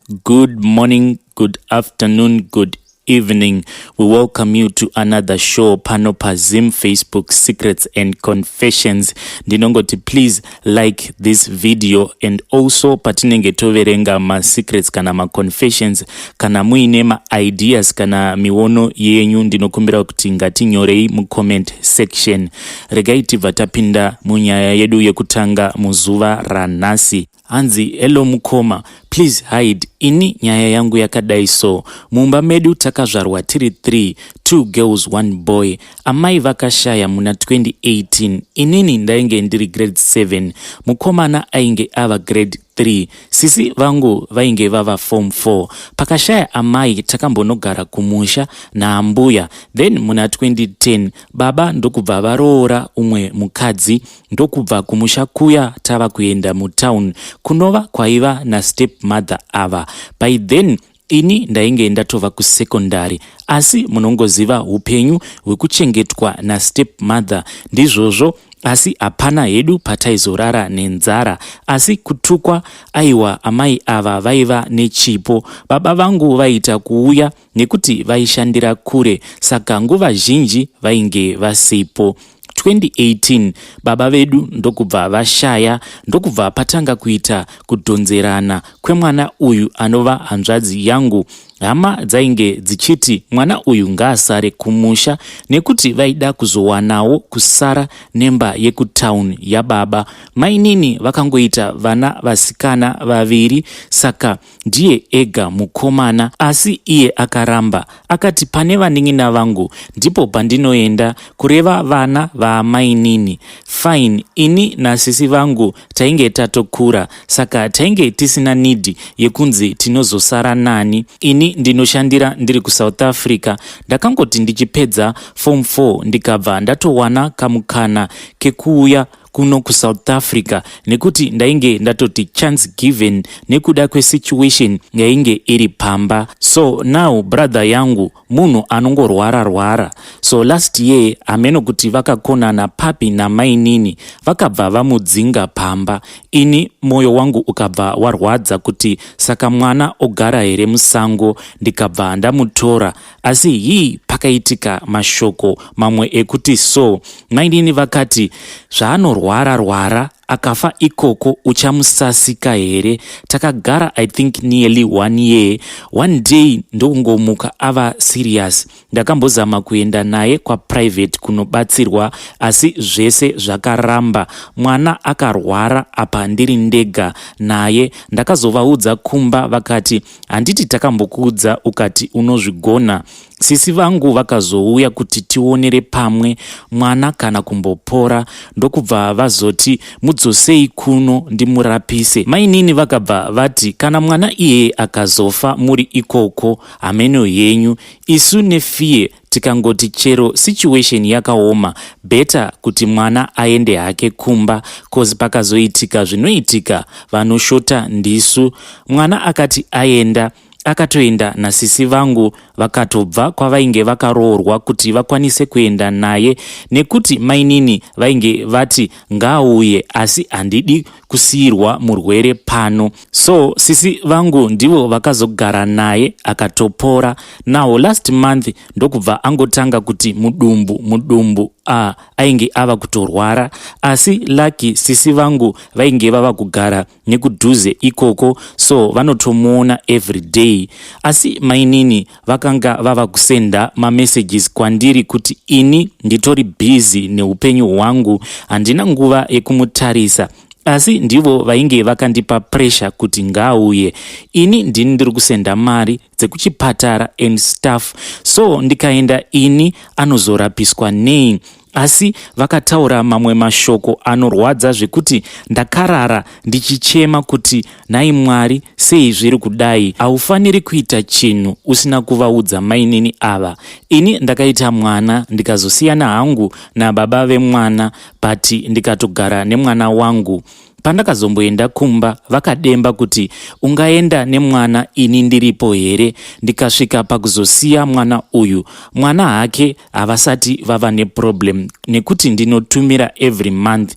Good morning, good afternoon, good evening. We welcome you to another show pano paZim Facebook Secrets and Confessions. Ndinongoti please like this video, and also patinenge toverenga masecrets kana maconfessions, kana muine maideas kana miono yenyu, ndinokumbira kuti ngatinyorei mucomment section. Regai tibva tapinda munyaya yedu yekutanga muzuva ranhasi. Hanzi, "Hello mukoma, please hide. Ini nyaya yangu yakadai so. Mumba medu takazvarwa tiri 3, 2 girls, 1 boy. Amai vakashaya muna 2018. Inini ndainge ndiri grade 7, mukomana ainge ava grade 3, sisi vangu vainge vava form 4. Pakashaya amai takambonogara kumusha naambuya. Then muna 2010 baba ndokubva varoora umwe mukadzi, ndokubva kumusha kuya tava kuenda mutown kunova kwaiva nastep mother ava. By then ini ndainge ndatova kusekondari, asi munongoziva upenyu hwekuchengetwa nastep mother ndizvozvo. Asi hapana hedu pataizorara nenzara, asi kutukwa aiwa, amai ava vaiva nechipo. Baba vangu vaita kuuya nekuti vaishandira kure, saka nguva zhinji vainge vasipo. 2018 baba vedu ndokubva vashaya, ndokubva patanga kuita kudhonzerana kwemwana uyu anova hanzvadzi yangu. Hama dzainge dzichiti mwana uyu ngaasare kumusha nekuti vaida kuzowanawo kusara nemba yekutaun yababa. Mainini vakangoita vana vasikana vaviri, saka ndiye ega mukomana, asi iye akaramba akati pane vanin'ina vangu ndipo pandinoenda, kureva vana vaamainini. Fine, ini nasisi vangu tainge tatokura, saka tainge tisina need yekunzi tinozosara nani. Ini ndinoshandira ndiri kuSouth Africa. Ndakangoti ndichipedza form 4 ndikabva ndatowana kamukana kekuuya kuno kuSouth Africa, nekuti ndainge ndatoti chance given nekuda kwesituation yainge iri pamba. So now brother yangu munhu anongorwara rwara. So last year hameno kuti vakakonana papi namainini, vakabva vamudzinga pamba. Ini mwoyo wangu ukabva warwadza kuti saka mwana ogara here musango? Ndikabva ndamutora. Asi hii, pakaitika mashoko mamwe ekuti so mainini vakati zvaanorwara rwara, akafa ikoko uchamusasika here? Takagara, I think, nearly one year. One day ndokungomuka ava serious. Ndakambozama kuenda naye kwaprivate kunobatsirwa, asi zvese zvakaramba. Mwana akarwara, apa ndiri ndega naye. Ndakazovaudza kumba, vakati handiti takambokuudza ukati unozvigona? Sisi vangu vakazouya kuti tionere pamwe mwana kana kumbopora, ndokubva vazoti mudzosei kuno ndimurapise. Mainini vakabva vati kana mwana iyeye akazofa muri ikoko, hameno yenyu. Isu nefear tikangoti chero situation yakaoma, better kuti mwana aende hake kumba, 'cause pakazoitika zvinoitika vanoshota ndisu. Mwana akati aenda, akatoenda nasisi vangu, vakatobva kwavainge vakaroorwa kuti vakwanise kuenda naye, nekuti mainini vainge vati ngaauye, asi handidi kusiyirwa murwere pano. So sisi vangu ndivo vakazogara naye, akatopora. Now last month ndokubva angotanga kuti mudumbu, mudumbu. A, ainge ava kutorwara, asi lucky sisi vangu vainge vava kugara nekudhuze ikoko, so vanotomuona every day. Asi mainini vakanga vava kusenda mamessages kwandiri kuti ini nditori busy neupenyu hwangu, handina nguva yekumutarisa, asi ndivo vainge vakandipa pressure kuti ngaauye. Ini ndini ndiri kusenda mari dzekuchipatara and stuff, so ndikaenda ini anozorapiswa nei? Asi vakataura mamwe mashoko anorwadza zvekuti ndakarara ndichichema kuti nhai Mwari, sei zviri kudai? Haufaniri kuita chinhu usina kuvaudza mainini ava. Ini ndakaita mwana, ndikazosiyana hangu nababa vemwana, but ndikatogara nemwana wangu. Pandakazomboenda kumba vakademba kuti ungaenda nemwana ini ndiripo here? Ndikasvika pakuzosiya mwana uyu. Mwana hake havasati vava neproblem nekuti ndinotumira every month.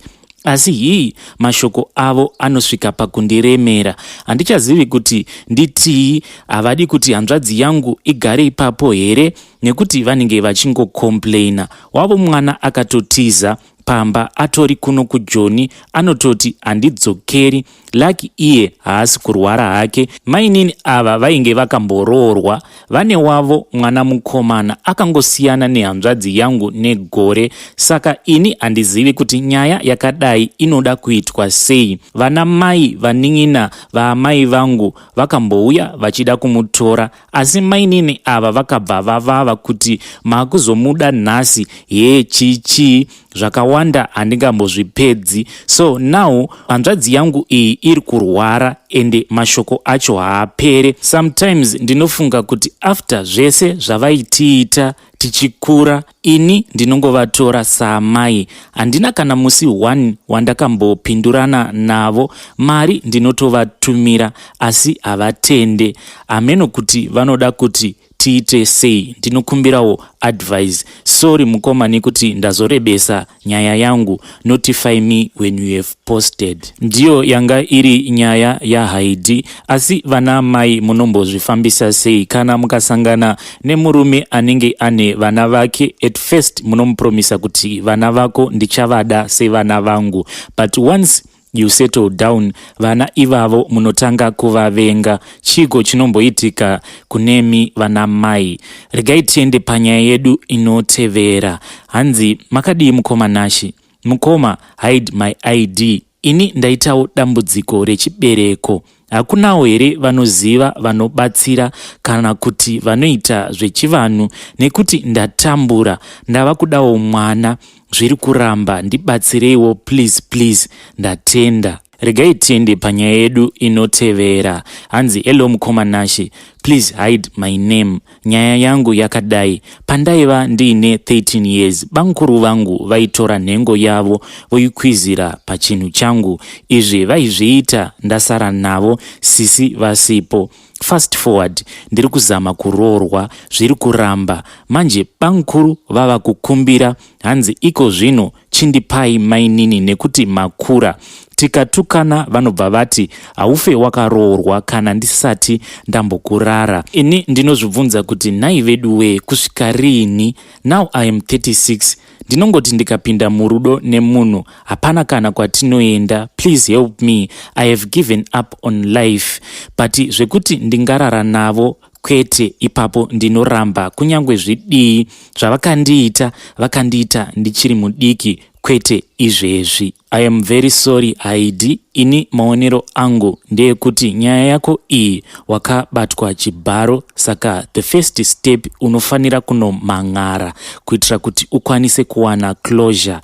Asi hii, mashoko avo anosvika pakundiremera. Handichazivi kuti nditii. Havadi kuti hanzvadzi yangu igare ipapo here, nekuti vanenge vachingocomplaina. Wavo mwana akatotiza pamba, atori kuno kuJoni, anototi handidzokeri. Lucky iye haasi kurwara hake. Mainini ava vainge vakamboroorwa, vane wavo mwana mukomana akangosiyana nehanzvadzi yangu negore. Saka ini handizivi kuti nyaya yakadai inoda kuitwa sei. Vana mai vanin'ina vaamai vangu vakambouya vachida kumutora, asi mainini ava vakabva vavava kuti maakuzomuda nhasi hee, chii chii zvakawanda, handingambozvipedzi. So now hanzvadzi yangu iyi iri kurwara, ende mashoko acho haapere. Sometimes ndinofunga kuti after zvese zvavaitiita tichikura, ini ndinongovatora saamai. Handina kana musi 1 wandakambopindurana navo. Mari ndinotovatumira, asi havatende. Hameno kuti vanoda kuti tiite sei. Ndinokumbirawo advice. Sorry mukoma nekuti ndazorebesa nyaya yangu. Notify me when you have posted. Ndiyo yanga iri nyaya yaHaidi. Asi vana mai, munombozvifambisa sei kana mukasangana nemurume anenge ane vana vake? At first munomupromisa kuti vana vako ndichavada sevana vangu, but once you settle down, vana ivavo munotanga kuvavenga. Chiko chinomboitika kunemi vana mai? Regai tiende panyaya yedu inotevera. Hanzi, makadii mukoma Nashi? Mukoma, hide my ID. Ini ndaitawo dambudziko rechibereko. Hakunawo here vanoziva vanobatsira kana kuti vanoita zvechivanhu? Nekuti ndatambura, ndava kudawo mwana, zviri kuramba. Ndibatsireiwo please, please. Ndatenda. Regai tiende panyaya yedu inotevera. Hanzi, hello mukoma Nashi, please hide my name. Nyaya yangu yakadai: pandaiva ndiine 13 years, bamukuru vangu vaitora nhengo yavo voikwizira pachinhu changu. Izvi vaizviita ndasara navo, sisi vasipo. Fast forward, ndiri kuzama kuroorwa, zviri kuramba. Manje bamukuru vava kukumbira, hanzi iko zvino chindipai mainini nekuti makura. Tikatukana vanobva vati haufe wakaroorwa kana ndisati ndambokurara. Ini ndinozvibvunza kuti nhai vedu wee, kusvika riini? Now I am 36. Ndinongoti ndikapinda murudo nemunhu, hapana kana kwatinoenda. Please help me, I have given up on life, but zvekuti ndingarara navo, kwete, ipapo ndinoramba. Kunyange zvidii, zvavakandiita vakandiita ndichiri mudiki, kwete izvezvi. I am very sorry, Haidi. Ini maonero angu ndeyekuti nyaya yako iyi wakabatwa chibharo, saka the first step unofanira kunomhan'ara kuitira kuti ukwanise kuwana closure.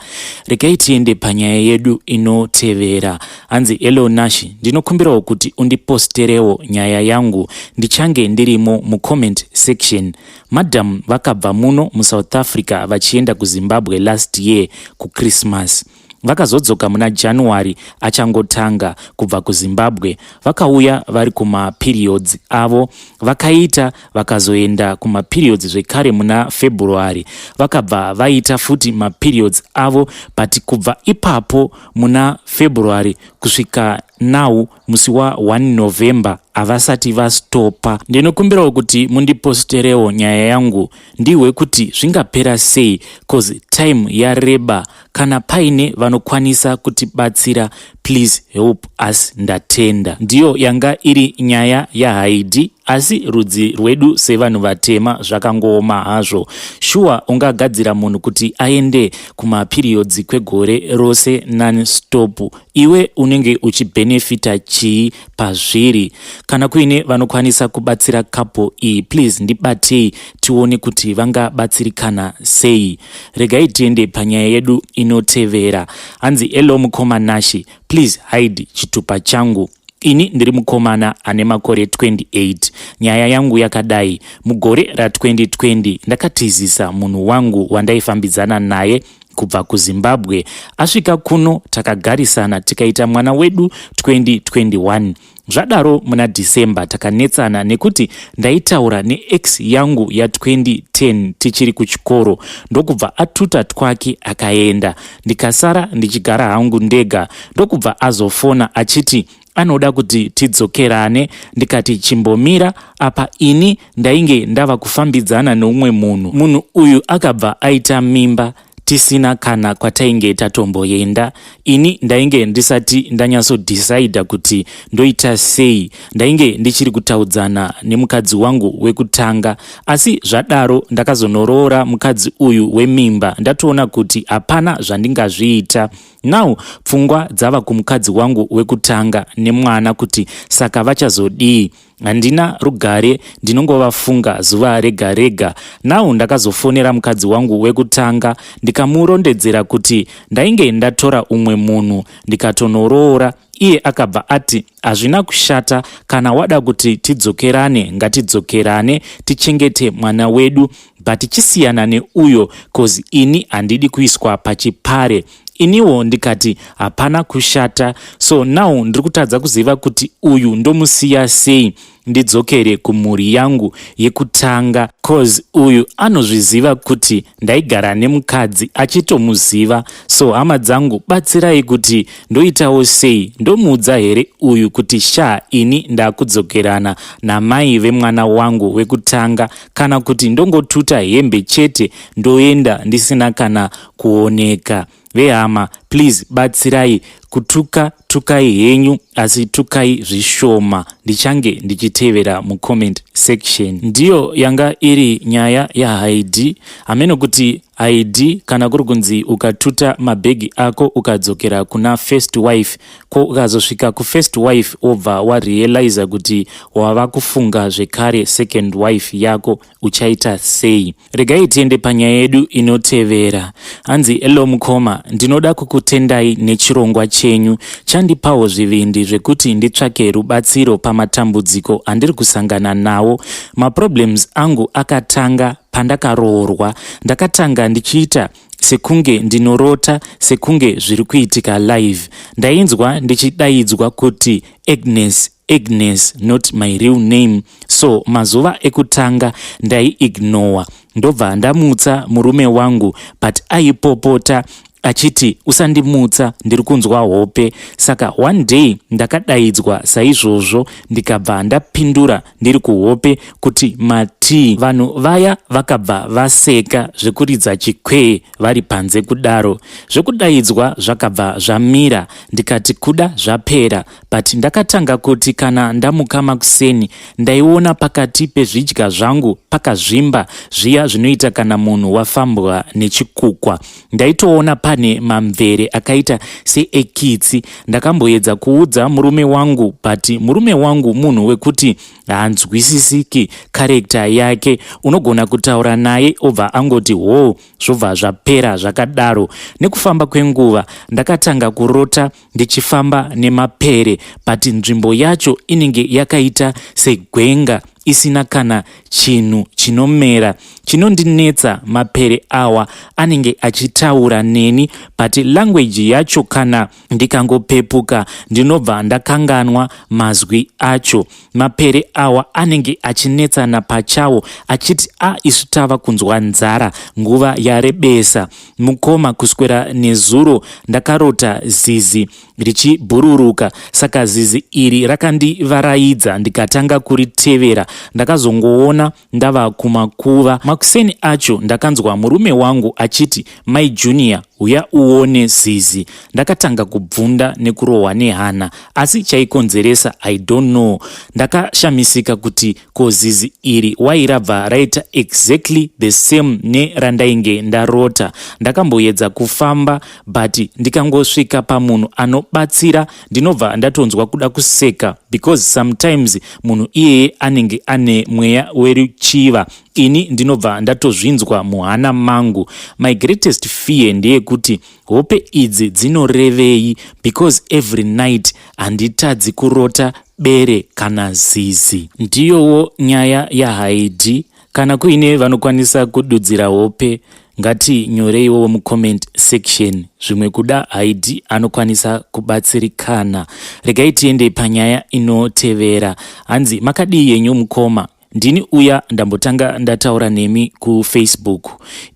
Regai tiende panyaya yedu inotevera. Hanzi, hello Nashi, ndinokumbirawo kuti undiposterewo nyaya yangu, ndichange ndirimo mucomment section. Madam vakabva muno muSouth Africa vachienda kuZimbabwe last year kuChristmas. Vakazodzoka muna January achangotanga. Kubva kuZimbabwe vakauya vari kumaperiods avo, vakaita, vakazoenda kumaperiods zvekare muna February, vakabva vaita futi maperiods avo. But kubva ipapo muna February kusvika now, musi wa1 November, havasati vastopa. Ndinokumbirawo kuti mundiposterewo nyaya yangu, ndihwe kuti zvingapera sei, cause time yareba. Kana paine vanokwanisa kutibatsira, please help us. Ndatenda. Ndiyo yanga iri nyaya yaHaidi. Asi rudzi rwedu sevanhu vatema zvakangooma hazvo. Shuwa, ungagadzira munhu kuti aende kumaperiods kwegore rose nonstop, iwe unenge uchibhenefita chii pazviri? Kana kuine vanokwanisa kubatsira couple iyi, please ndibatei tione kuti vangabatsirikana sei. Regai tiende panyaya yedu inotevera. Hanzi, hello mukoma Nashi, please hide chitupa changu. Ini ndiri mukomana ane makore 28. Nyaya yangu yakadai: mugore ra2020 ndakatizisa munhu wangu wandaifambidzana naye kubva kuZimbabwe. Asvika kuno takagarisana, tikaita mwana wedu 2021. Zvadaro muna December takanetsana nekuti ndaitaura neex yangu ya2010 tichiri kuchikoro, ndokubva atuta twake akaenda, ndikasara ndichigara hangu ndega. Ndokubva azofona achiti anoda kuti tidzokerane. Ndikati chimbomira apa, ini ndainge ndava kufambidzana neumwe munhu. Munhu uyu akabva aita mimba tisina kana kwatainge tatomboenda. Ini ndainge ndisati ndanyatsodhisaidha kuti ndoita sei. Ndainge ndichiri kutaudzana nemukadzi wangu wekutanga. Asi zvadaro ndakazonoroora mukadzi uyu wemimba, ndatoona kuti hapana zvandingazviita. Now pfungwa dzava kumukadzi wangu wekutanga nemwana, kuti saka vachazodii? Handina rugare, ndinongovafunga zuva rega rega. Now ndakazofonera mukadzi wangu wekutanga, ndikamurondedzera kuti ndainge ndatora umwe munhu ndikatonoroora. Iye akabva ati hazvina kushata, kana wada kuti tidzokerane ngatidzokerane, tichengete mwana wedu, but chisiyana neuyo, 'cause ini handidi kuiswa pachipare. Iniwo ndikati hapana kushata. So now ndiri kutadza kuziva kuti uyu ndomusiya sei, ndidzokere kumhuri yangu yekutanga, 'cause uyu anozviziva kuti ndaigara nemukadzi, achitomuziva. So hama dzangu, batsirai kuti ndoitawo sei. Ndomuudza here uyu kuti sha, ini ndakudzokerana namai vemwana wangu wekutanga, kana kuti ndongotuta hembe chete ndoenda ndisina kana kuoneka? Vehama, please batsirai. Kutuka tukai henyu, asi tukai zvishoma. Ndichange ndichitevera mucomment section. Ndiyo yanga iri nyaya yaHaidi. Hameno kuti Haidi, kana kuri kunzi ukatuta mabhegi ako ukadzokera kuna first wife, ko ukazosvika kufirst wife wobva warealiza kuti wava kufunga zvekare second wife yako, uchaita sei? Regai tiende panyaya yedu inotevera. Hanzi, "Hello mukoma, ndinoda kukutendai nechirongwa chenyu. Chandipawo zvivindi zvekuti nditsvake rubatsiro pamatambudziko andiri kusangana nawo. Maproblems angu akatanga pandakaroorwa. Ndakatanga ndichiita sekunge ndinorota, sekunge zviri kuitika live. Ndainzwa ndichidaidzwa kuti Agnes, Agnes, not my real name. So mazuva ekutanga ndaiignora, ndobva ndamutsa murume wangu, but aipopota achiti, 'Usandimutsa, ndiri kunzwa hope.' Saka one day ndakadaidzwa saizvozvo, ndikabva ndapindura ndiri kuhope kuti matii. Vanhu vaya vakabva vaseka zvekuridza chikwee vari panze kudaro. Zvekudaidzwa zvakabva zvamira, ndikati kuda zvapera. But ndakatanga kuti kana ndamuka makuseni, ndaiona pakati pezvidya zvangu pakazvimba, zviya zvinoita kana munhu wafambwa nechikukwa. Ndaitoona pane mamvere akaita seekitsi. Ndakamboedza kuudza murume wangu, but murume wangu munhu wekuti haanzwisisiki character yake. Unogona kutaura naye obva angoti hoo, zvobva zvapera zvakadaro. Nekufamba kwenguva ndakatanga kurota ndichifamba nemapere, but nzvimbo yacho inenge yakaita segwenga isina kana chinhu chinomera. Chinondinetsa, mapere awa anenge achitaura neni, but language yacho kana ndikangopepuka ndinobva ndakanganwa mazwi acho. Mapere awa anenge achinetsana pachawo achiti, 'A, isu tava kunzwa nzara, nguva yarebesa.' Mukoma, kuswera nezuro ndakarota zizi richibhururuka. Saka zizi iri rakandivaraidza, ndikatanga kuritevera. Ndakazongoona ndava kumakuva. Makuseni acho ndakanzwa murume wangu achiti, 'Mai Junior, uya uone zizi.' Ndakatanga kubvunda nekurohwa nehana, asi chaikonzeresa I don't know. Ndakashamisika kuti ko zizi iri wairabva raita exactly the same nerandainge ndarota. Ndakamboedza kufamba, but ndikangosvika pamunhu anobatsira ndinobva ndatonzwa kuda kuseka, because sometimes munhu iyeye anenge ane mweya weruchiva. Ini ndinobva ndatozvinzwa muhana mangu. My greatest fear ndeyekuti hope idzi dzinorevei, because every night handitadzi kurota bere kana zizi." Ndiyowo nyaya yaHaidi. Kana kuine vanokwanisa kududzira hope. Ngatinyoreiwo mucomment section, zvimwe kuda Haidi anokwanisa kubatsirikana. Regai tiende panyaya inotevera. Hanzi, "Makadii yenyu mukoma? Ndini uya ndambotanga ndataura nemi kuFacebook.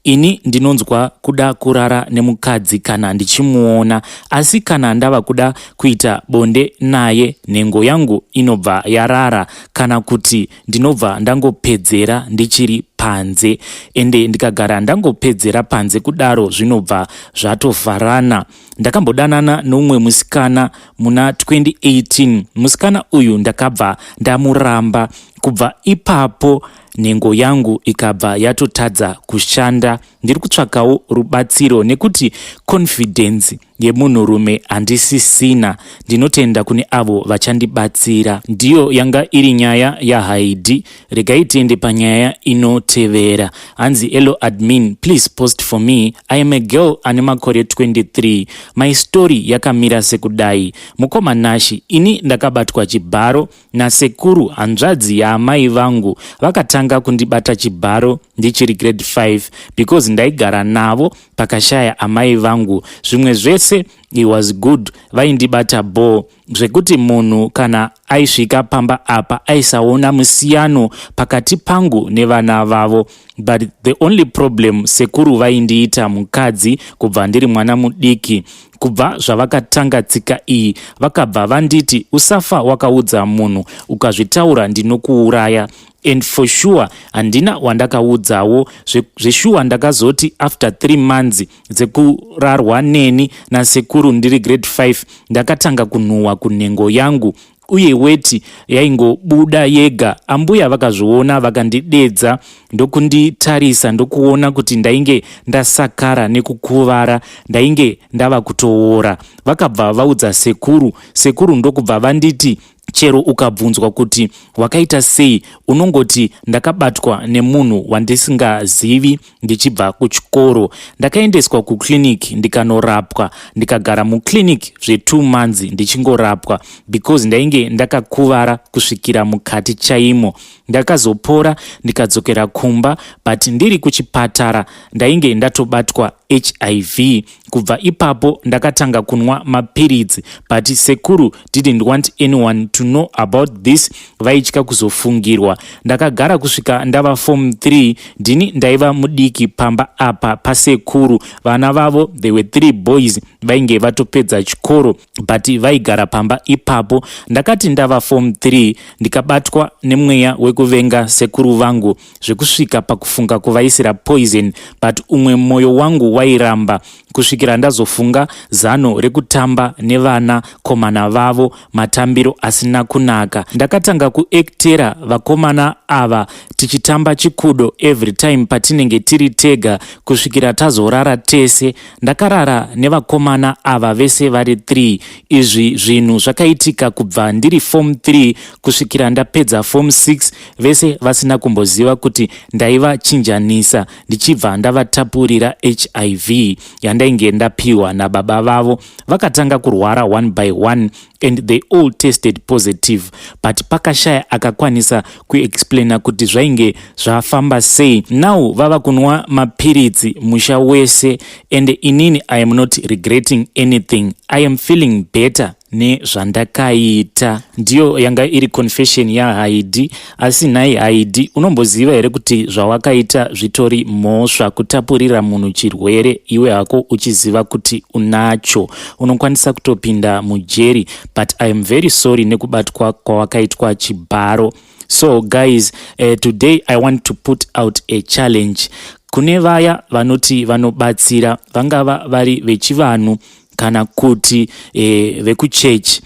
Ini ndinonzwa kuda kurara nemukadzi kana ndichimuona, asi kana ndava kuda kuita bonde naye, nhengo yangu inobva yarara, kana kuti ndinobva ndangopedzera ndichiri panze. Ende ndikagara ndangopedzera panze kudaro, zvinobva zvatovharana. Ndakambodanana noumwe musikana muna 2018. Musikana uyu ndakabva ndamuramba. Kubva ipapo nhengo yangu ikabva yatotadza kushanda. Ndiri kutsvakawo rubatsiro nekuti confidence yemunhurume handisisina. Ndinotenda kune avo vachandibatsira." Ndiyo yanga iri nyaya yaHaidi. Regai tiende panyaya inotevera. Hanzi, "Hello admin, please post for me. I am a girl ane makore 23. My story yakamira sekudai. Mukoma Nashi, ini ndakabatwa chibharo nasekuru, hanzvadzi yaamai vangu. Vakatanga kundibata chibharo ndichiri grade 5 because ndaigara navo pakashaya amai vangu. Zvimwe zvese he was good, vaindibata bho zvekuti munhu kana aisvika pamba apa aisaona musiyano pakati pangu nevana vavo. But the only problem, sekuru vaindiita mukadzi kubva ndiri mwana mudiki. Kubva zvavakatanga tsika iyi, vakabva vanditi, 'Usafa wakaudza munhu, ukazvitaura ndinokuuraya.' And for sure handina wandakaudzawo. Zveshuwa ndakazoti after 3 months dzekurarwa neni nasekuru ndiri grade 5, ndakatanga kunhuhwa kunhengo yangu uye weti yaingobuda yega. Ambuya vakazviona, vakandidedza ndokunditarisa, ndokuona kuti ndainge ndasakara nekukuvara, ndainge ndava kutoora. Vakabva vaudza sekuru. Sekuru ndokubva vanditi, 'Chero ukabvunzwa kuti wakaita sei, unongoti ndakabatwa nemunhu wandisingazivi ndichibva kuchikoro.' Ndakaendeswa kuclinic ndikanorapwa, ndikagara muclinic zve2 months ndichingorapwa because ndainge ndakakuvara kusvikira mukati chaimo. Ndakazopora ndikadzokera kumba, but ndiri kuchipatara ndainge ndatobatwa HIV. Kubva ipapo ndakatanga kunwa mapiritsi, but sekuru didn't want anyone to know about this, vaitya kuzofungirwa. Ndakagara kusvika ndava form 3. Ndini ndaiva mudiki pamba apa pasekuru. Vana vavo, they were three boys, vainge vatopedza chikoro, but vaigara pamba ipapo. Ndakati ndava form 3, ndikabatwa nemweya wekuvenga sekuru vangu zvekusvika pakufunga kuvaisira poison, but umwe mwoyo wangu wairamba, kusvikira ndazofunga zano rekutamba nevana komana vavo matambiro asina kunaka. Ndakatanga kuactera vakomana ava, tichitamba chikudo every time patinenge tiri tega, kusvikira tazorara tese. Ndakarara nevakomana ava vese vari 3. Izvi zvinhu zvakaitika kubva ndiri form 3 kusvikira ndapedza form 6, vese vasina kumboziva kuti ndaivachinjanisa ndichibva ndavatapurira HIV yandainge ndapiwa nababa vavo. Vakatanga kurwara one by one and they all tested positive, but pakashaya akakwanisa kuexplaina kuti zvainge zvafamba sei. Now vava kunwa mapiritsi musha wese, and inini I am not regretting anything. I am feeling better nezvandakaita." Ndiyo yanga iri confession yaHaidi. Asi nhai Haidi, unomboziva here kuti zvawakaita zvitori mhosva, kutapurira munhu chirwere iwe hako uchiziva kuti unacho? Unokwanisa kutopinda mujeri. But I am very sorry nekubatwa kwawakaitwa chibharo. So guys, today I want to put out a challenge kune vaya vanoti vanobatsira, vangava vari vechivanhu kana kuti vekuchechi.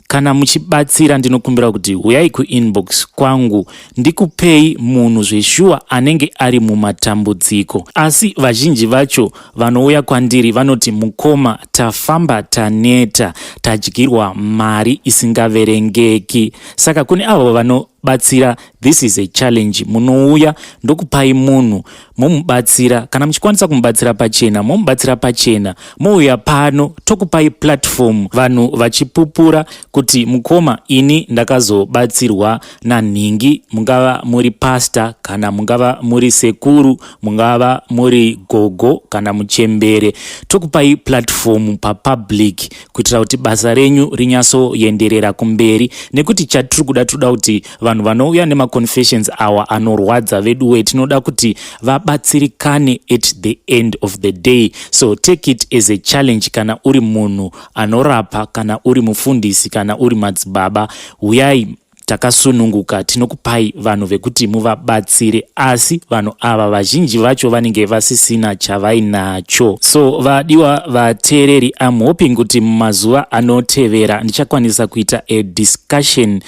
Kana muchibatsira, ndinokumbira kuti uyai kuinbox kwangu ndikupei munhu zveshuwa anenge ari mumatambudziko. Asi vazhinji vacho vanouya kwandiri vanoti, "Mukoma, tafamba, taneta, tadyirwa mari isingaverengeki." Saka kune avo vano Kubatsira, this is a challenge. Munouya, ndokupai munhu, momubatsira. Kana muchikwanisa kumubatsira pachena, momubatsira pachena. Mouya pano, tokupai platform, vanhu vachipupura kuti, "Mukoma, ini ndakazobatsirwa nanhingi." Mungava muri pastor, kana mungava muri sekuru, mungava muri gogo kana muchembere, tokupai platform papublic kuitira kuti basa renyu rinyatsoenderera kumberi. Nekuti chatiri kuda, toda kuti vanhu vanouya nemaconfessions awa anorwadza veduwe, tinoda kuti vabatsirikane at the end of the day. So take it as a challenge. Kana uri munhu anorapa, kana uri mufundisi, kana uri madzibaba, uyai takasununguka. Tinokupai vanhu vekuti muvabatsire, asi vanhu ava vazhinji vacho vanenge vasisina chavainacho. So vadiwa vateereri, am hoping kuti mumazuva anotevera ndichakwanisa kuita a discussion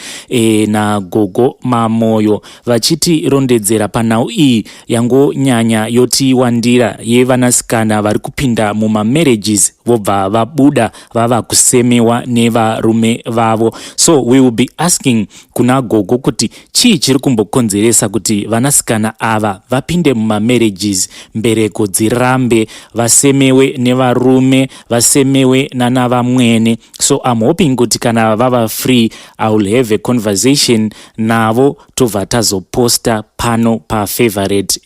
nagogo Mamoyo, vachitirondedzera panhau iyi yangonyanya yotiwandira yevanasikana vari kupinda mumamarriages, vobva vabuda vava kusemewa nevarume vavo. So we will be asking kuna gogo kuti chii chiri kumbokonzeresa kuti vanasikana ava vapinde mumamarriages, mbereko dzirambe, vasemewe nevarume, vasemewe nanavamwene. So am hoping kuti kana vava free, I will have a conversation navo, tobva tazoposta pano pafavorite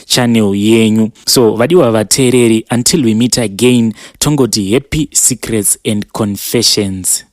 channel yenyu. So vadiwa vateereri, until we meet again, tongoti happy secrets and confessions.